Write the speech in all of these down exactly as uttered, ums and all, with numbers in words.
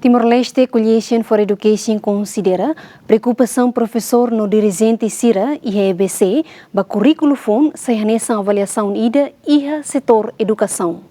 Timor-Leste Coalition for Education konsidera preokupasaun profesór no dirijente sira iha E B C ba kurríkulu foun sai hanesan avaliasaun ida iha setór edukasaun.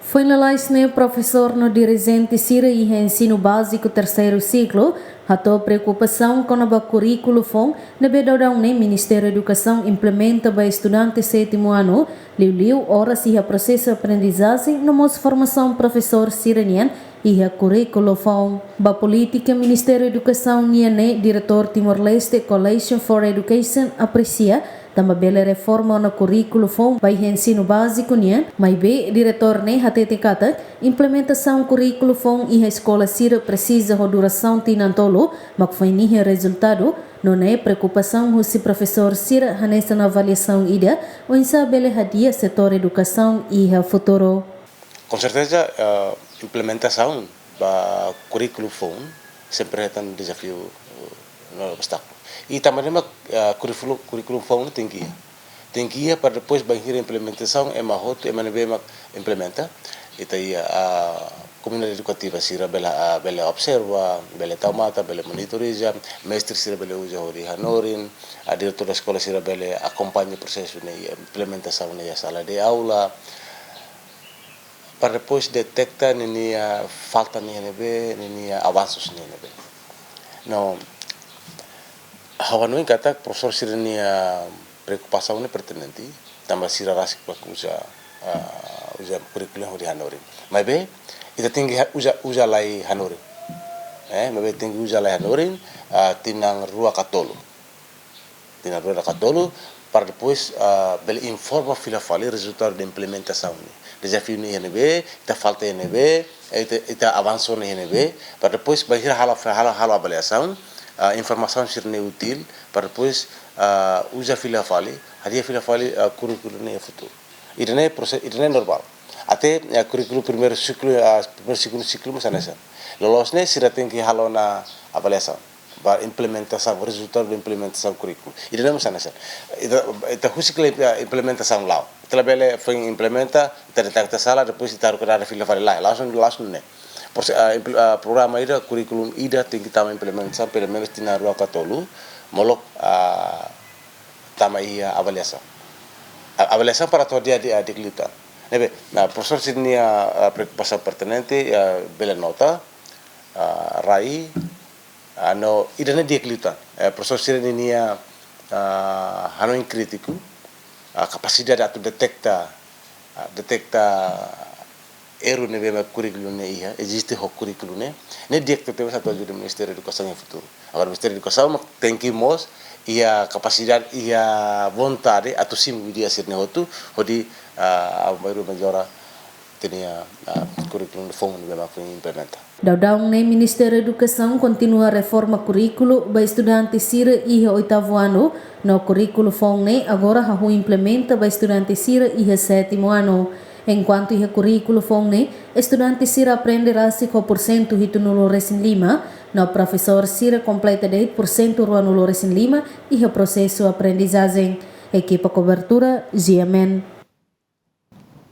Foin lalais ne'e, profesór no dirijente sira iha ensinu báziku terseiru siklu hato'o preokupasaun kona-ba kurríkulu foun ne'ebé daudaun ne'e Ministériu Edukasaun implementa ba estudante sétimu anu, liuliu oras iha prosesu aprendizajen no mós formasaun profesór sira-nian iha kurríkulu foun. Ba polítika Ministériu Edukasaun nian ne'e, diretór Timor-Leste Coalition for Education apresia tanba bele reforma ona kurríkulu foun ba iha ensinu báziku nian, maibé diretór ne'e hatete katak implementasaun kurríkulu foun iha eskola sira presiza ho durasaun tinan tolu mak foin iha rezultadu, nune'e preokupasaun husi profesór sira hanesan avaliasaun ida oinsá bele hadi'a setór edukasaun iha futuru. Com certeza, eh, implementasaun ba kurríkulu foun sempre hetan dezafiu, eh, no obstákulu. I tanba ne'e mak, eh, kurríkulu, kurríkulu foun tenke iha. Tenke iha para depois bainhira implementasaun ema hotu, ema ne'ebé mak implementa. Ita iha, ah, komunidade edukativa sira bele, ah, bele observa, bele tau matan, bele monitoriza, mestre sira bele uza hodi hanorin, ah, diretór da eskola sira bele akompaña prosesu ne'e, implementasaun ne'e iha sala de aula, para depois deteta ninia falta nian ne'ebé, ninia avansu nian ne'ebé. No, ha'u hanoin katak profesór sira-nia preokupasaun ne'e pertinente, tanba sira rasik mak uza, ah, uza kurríkulu hodi hanorin. Maibé, ita tenke ha-, uza, uza lai hanorin. Eh, maibé tenke uza lai hanorin, ah, tinan rua ka tolu. Tinan rua ka tolu, para depois, ah, bele informa fila fali rezultadu de implementasaun ne'e. Dezafiu ne'e iha ne'ebé, ita falta iha ne'ebé, ita, ita avansu ona iha ne'ebé, para depois bainhira halo, halo, halo avaliasaun, ah, informasaun sira-ne'e útil, para depois, ah, uza fila fali, hadi'a fila fali, ah, kurríkulu ne'e iha futuru. Ida-ne'e prose-, ida-ne'e normál. Até, eh, kurríkulu primeiru siklu, ah, primeiru, segundu siklu mós hanesan. Loloos ne'e sira tenke halo ona avaliasaun ba implementasaun, rezultadu de implementasaun kurríkulu. Ida-ne'e mós hanesan. Ita, ita husik lai, eh, implementasaun la'o. Ita labele foin implementa, ita deteta sala, depois ita haruka dada fila fali, lae. La'ós, la'ós ne'e. Prose-, ah, impl-, ah, programa ida, kurríkulu ida tenke tama implementasaun pelumenus tinan rua ka tolu, molok, ah, tama iha avaliasaun. A-, avaliasaun para atu hadi'a di'ak liután. Ne'ebé, no profesór sira-nia, ah, preokupasaun pertinente, ah, bele nota, ah, rai, ah, no ida-ne'e di'ak liután. Eh, profesór sira-nia, ah, hanoin krítiku, ah, kapasidade atu deteta, ah, deteta erru ne'ebé mak kurríkulu ne'e iha, eziste ho kurríkulu ne'e, ne'e di'ak tebes atu ajuda Ministériu Edukasaun iha futuru. Agora, Ministériu Edukasaun mak tenke mós iha kapasidade, iha vontade atu simu ideia sira-ne'e hotu, hodi, ah, aumenta, mellora tiha, ah, kurríkulu foun ne'ebé mak foin implementa. Daudaun ne'e Ministériu Edukasaun kontinua reforma kurríkulu ba estudante sira iha oitavu anu, no kurríkulu foun ne'e agora hahú implementa ba estudante sira iha sétimu anu. Enkuantu iha kurríkulu foun ne'e, estudante sira aprende rasik ho pursentu hitunulu resin lima, no profesór sira kompleta de'it pursentu ruanulu resin lima iha prosesu aprendizajen. Ekipa kobertura, G M N.